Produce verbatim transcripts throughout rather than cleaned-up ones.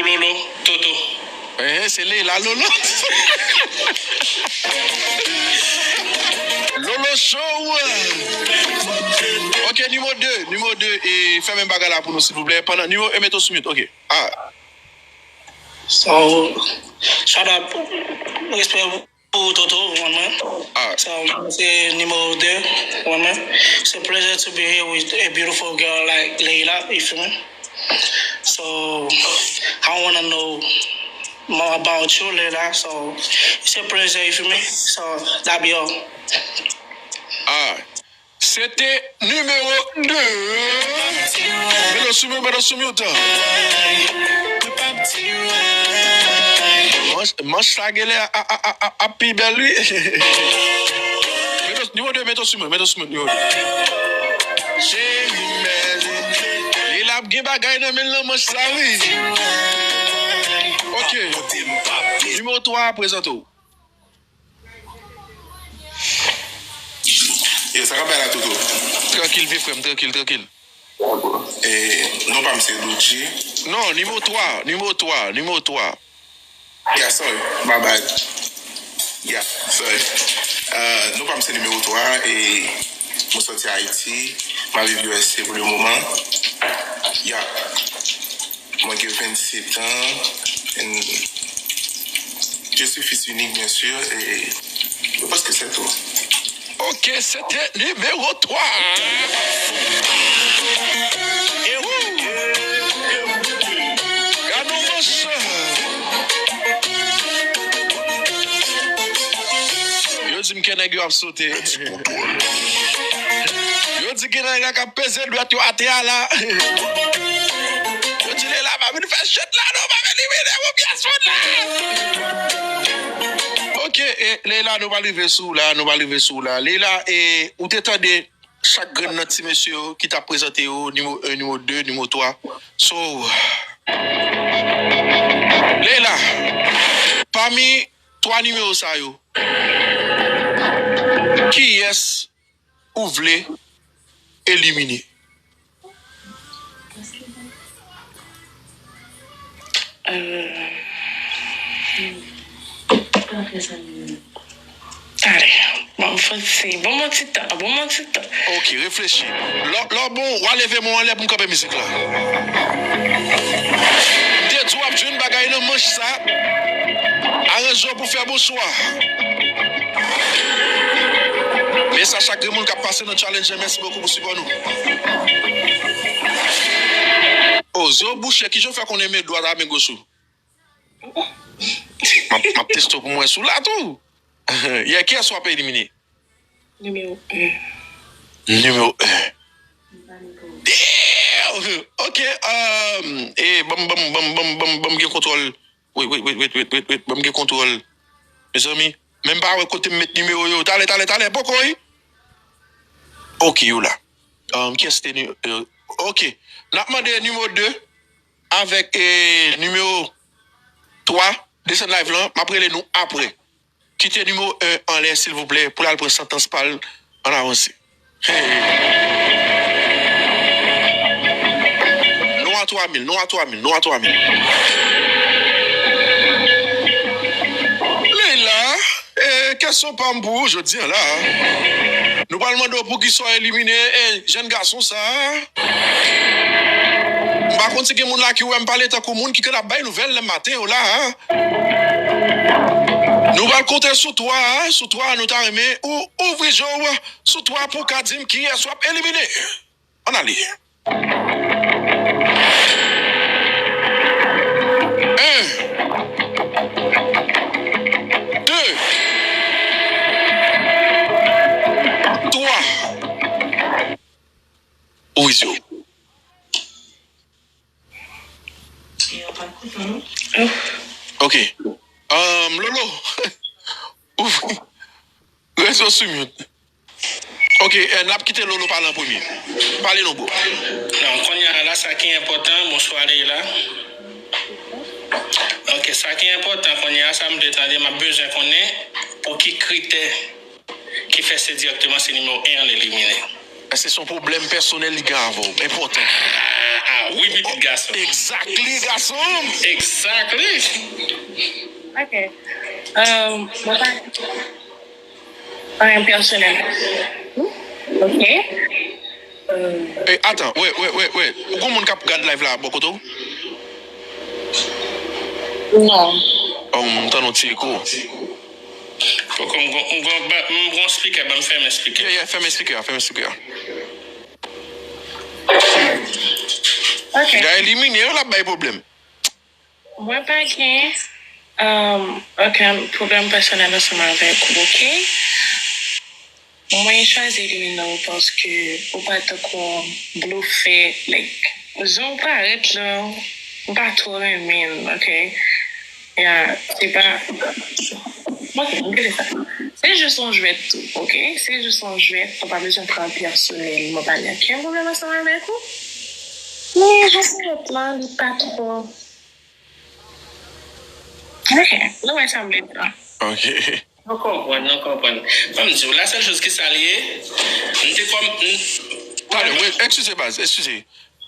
Lolo, Toto. Ehe, se Leila Lolo. Lolo Show. Ok, nimewo de, nimewo de, e fèmen bagay la pou nou, silvouplè. Pandan nimewo en, mete w sou mute, ok. Ah. So, shout out, respè pou Toto, one man. Ah. So, se nimewo de, one man. It's a pleasure to be here with a beautiful girl like Leila, you feel me? So, I wanna know more about you, Leila. So, it's a pleasure, you feel me? So, that be all. Ah. Se te nimewo de. Mete w sou mute, mete w sou mute. Manch, manch sa genlè a, a, a, a, a pi bèl, wi. Mete w, nimewo de, mete w sou mute, mete w sou mute, nimewo de. Cheri, mèsi. Li la ap gen bagay nan men l nan manch sa, wi. Ok. Nimewo twa a, prezante w. Yo, sa k ap bay la, Toto? Trankil, vye frè m, trankil, trankil. E, non pa m se Doudji. Non, nimewo twa, nimewo twa, nimewo twa. Yeah, sorry, my bad. Yeah, sorry. Euh, non pa m se nimewo twa, e mwen soti Ayiti, m ap viv U S A pou le moman. Yeah. Mwen gen vennsetan, and je suis fils unique, bien sûr, et je pense que c'est tout. Ok, se te nimewo twa. E ou? Gade yon manch. Yo di m ke nèg yo ap sote. Yo di gen nèg la k ap peze dwèt yo atè a la. Yo di Leila pa vin fè chit la non, pa vin elimine pou pyès moun la. Ok, e, Leila, nou pral rive sou w la, nou pral rive sou w la. Leila, e, ou te tande chak grenn nan ti mesye yo ki t ap prezante yo, nimewo en, nimewo de, nimewo twa. So, Leila, pami twa nimewo sa yo, kiyès ou vle elimine? Euh, Talè, ban m fon ti, ban m yon ti tan, ban m yon ti tan. Ok, reflechi. Lè, lè w bon, w a leve men w anlè pou m kanpe mizik la. M te di w ap jwenn bagay nan manch sa. Aranje w pou fè bon chwa. Mesaj chak grenn moun k ap pase nan challenge, mèsi bokou pou sipò nou. Oh, Zo Boucher, kijan w fè konnen men dwat a men goch ou? M ap, m ap teste w pou m wè si w la tou. Yeah, kiyès w ap elimine? Nimewo en. Nimewo en. Damn! Ok, um, e, ban m, ban m, ban m, ban m, ban m, ban m gen kontwòl. Wait, wait, wait, wait, wait, wait, wait. Ban m gen kontwòl. Mezanmi, menm pa wè kote m met nimewo yo. Talè, talè, talè, poko, wi. Ok, yo la. Um, kiyès te ni-, euh, ok. N ap mande nimewo de avèk, eh, nimewo twa. Desann live lan, m ap rele nou apre. Kite nimewo en anlè, silvouplè, pou l al pran santans pa l ann avanse. Hey. Nou a twa mil, nou a twa mil, nou a twa mil. Leila, eh, kesyon pa m pou ou jodi a la. Nou pral mande w poukisa w elimine, eh, jèn gason sa a. M pa konn si gen moun la ki wè m pale tankou moun ki konn ap bay nouvèl nan maten yo la a. Nou pral konte sou twa a, sou twa a nou ta renmen ou ouvri je w sou twa pou w ka di m kiyès w ap elimine. Ann ale. En. De. Twa. Ouvri je w. Ok. Um, Lolo. Ouvri. Rezo sou mute. Ok, eh, n ap kite Lolo pale an premye. Pale non, bro. Non, kounye a la, sa ki enpòtan, bonswa Leila. Ok, sa ki enpòtan kounye a, sa m te tande, m ap bezwen konnen pou ki kritè ki fè se dirèkteman se nimewo en an l elimine. Èske se yon pwoblèm pèsonèl li gen avè w? Enpòtan. Ah, ah, wi, pitit gason. Exactly, gason. Exactly. Ok. Um, mwen pa. Anyen pèsonèl. Ok. E, atan, wait, wait, wait, wait. Ou gon moun k ap gad live la bò kote w? Non. Oh, m tande yon ti eko. Poko m gon, m gon, ba- m gon speaker, ban m fèmen speaker. Yeah, yeah, fèmen speaker, fèmen speaker. Ok. Li ka elimine yo, l ap bay pwoblèm. Mwen pa gen um, okenn pwoblèm pèsonèl ansanm avèk ou, ok? Mwen chwazi elimine w paske ou pa tankou blofè, like, jan w parèt la, m pa twò renmen l, ok? Ya, se pa. Ok, m kite sa. Se jis yon jwèt tou, ok? Se jis yon jwèt, ou pa bezwen pran l pèsonèl. Mwen pa gen okenn pwoblèm ansanm avèk ou. Men jan w parèt la, li pa twò. Ok, nou wè sa m vle di la. Ok. Nou konprann, nou konprann. Ban m di w, la sèl choz ki sa l ye, m te kòm. Tande, wait, eskize baz, eskize.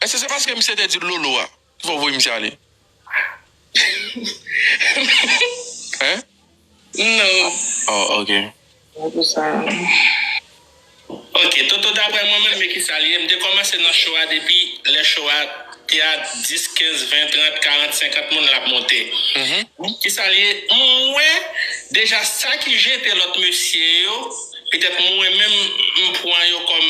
Èske se paske misye te di Lolo a ki fè w voye misye ale? Hein? Non. Oh, ok. Mwen pou sa. Ok, Toto, daprè mwen menm, men ki sa l ye, m te kòmanse nan show a depi lè show a te a dis, kenz, ven, trant, karant, senkant moun l ap monte. Ki sa l ye, m wè deja sa ki jete lòt mesye yo, petèt mwen menm m pran yo kòm,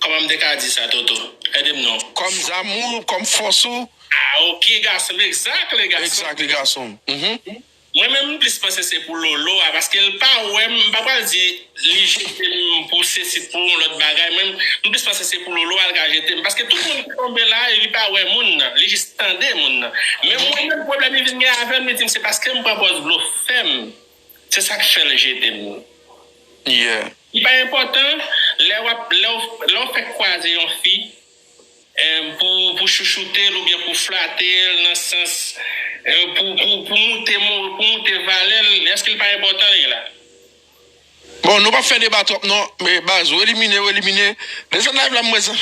kòman m te ka di sa, Toto? Ede m non. Kòm zam ou, kòm fòs ou. Ah, ok, gason, exactly, gason. Exactly, gason. Mhm. Mwen menm, m plis panse se pou Lolo a, paske l pa wè m, m pa pral di li jete m pou sesi, pou yon lòt bagay. Mwen, m plis panse se pou Lolo a, l ka jete m. Paske tout moun ki tonbe la, li pa wè moun nan, li jis tande moun nan. Men mwen menm, pwoblèm li vin gen avè m, li di m se paske m pran pòz blofè m. Se sa k fè l jete m. Yeah. Li pa enpòtan, lè w ap, lè w, lè w fèk kwaze yon fi, eh, pou, pou chouchoute l oubyen pou flate l nan sans, eh, pou, pou, pou moute mo, pou moute valè l, èske l pa enpòtan li la? Bon, nou p ap fè deba twòp non, men baz, ou elimine, ou elimine. Desann live la, m wè sa.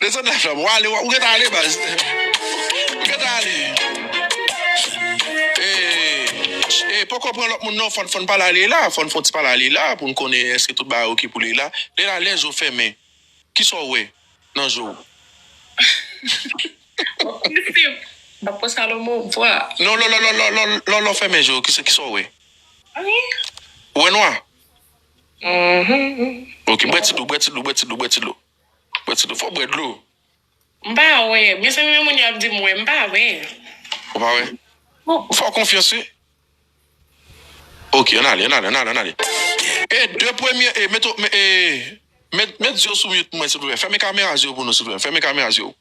Desann live la, w ale, w gentan ale, baz. Ou gentan ale. E, e, poko pran lòt moun non, fò n, fò n pale a Leila, fò n fè yon ti pale a Leila pou n konnen èske tout bagay oke pou Leila. Leila, lè je w fèmen, kisa w wè nan je w? Misye, Bako Salomo, bwa. Non, lò, lò, lò, lò, lò, lò, lò, fèmen je w, kisa, kisa w wè? Anyen. Ou wè nwa? Mhm. Ok, bwè ti dlo, bwè ti dlo, bwè ti dlo, bwè ti dlo. Bwè ti dlo, fò w bwè dlo. M pa wè. Mezanmi, men moun yo ap di m wè, m pa wè. Ou pa wè? Fè w konfyans, wi. Ok, ann ale, ann ale, ann ale, ann ale. E de premye, e, met, e, met, met je w sou mute pou mwen, silvouplè. Fèmen kamera je w pou nou, silvouplè. Fèmen kamera je w.